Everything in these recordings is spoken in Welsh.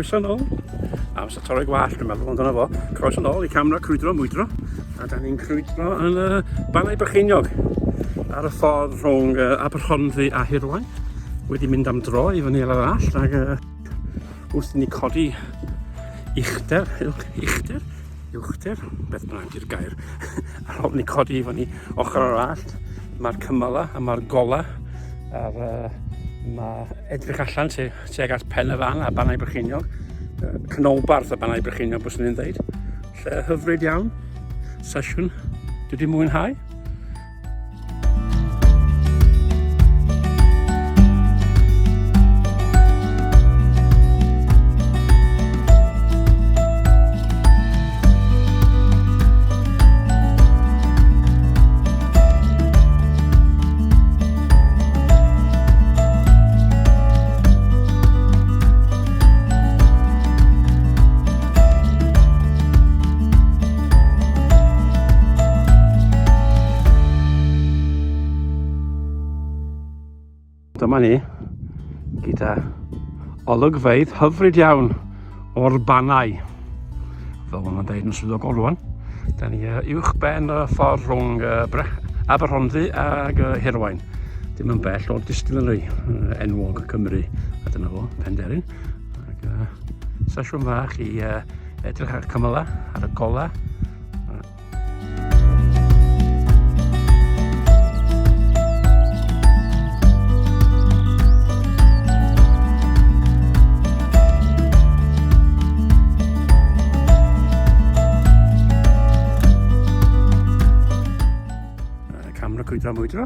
Croeso nôl. Amser torri gwallt, dwi'n meddwl, ond dyna fo. Croeso nôl i camera crwydro mwydro. A da ni'n crwydro yn y Bannau Brycheiniog ar y ffordd rhwng Aberhonddu a Hirwaun. Wedi mynd am dro i fyny ar yr allt ac wrth i ni codi uchder, uchder, uchder, beth bynnag di'r gair, ar ôl ni codi i fyny ochr yr allt, mae'r cymylau a mae'r golau a'r uh, mae edrych allan tuag at Pen y Fan a Bannau Brycheiniog, canolbarth y Bannau Brycheiniog byswn i'n dweud. Lle hyfryd iawn, sesiwn dwi wedi mwynhau. Dyma ni, gyda olygfeydd hyfryd iawn o'r Bannau. Fel maen nhw'n dweud yn swyddogol rwan. Da ni uh, uwch ben y ffordd rhwng uh, Bre Aberhonddu ag uh, Hirwaun. Dim yn bell o'r distillery uh, enwog Cymru. A dyna fo, Penderyn. Ac, uh, sesiwn fach i uh, edrych ar y cymylau, ar y golau. Camera crwydro mwydro.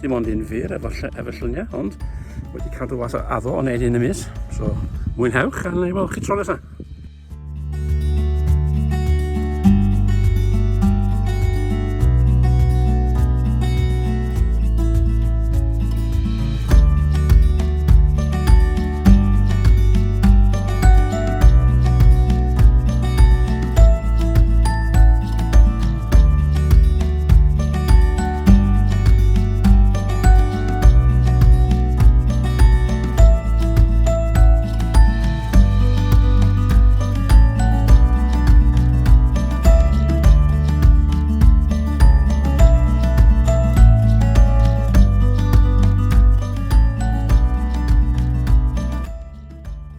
Dim ond un fyr efo, efo lluniau, ond wedi cadw at addo o wneud un y mis. So, mwynhewch a wna i weld chi tro nesaf.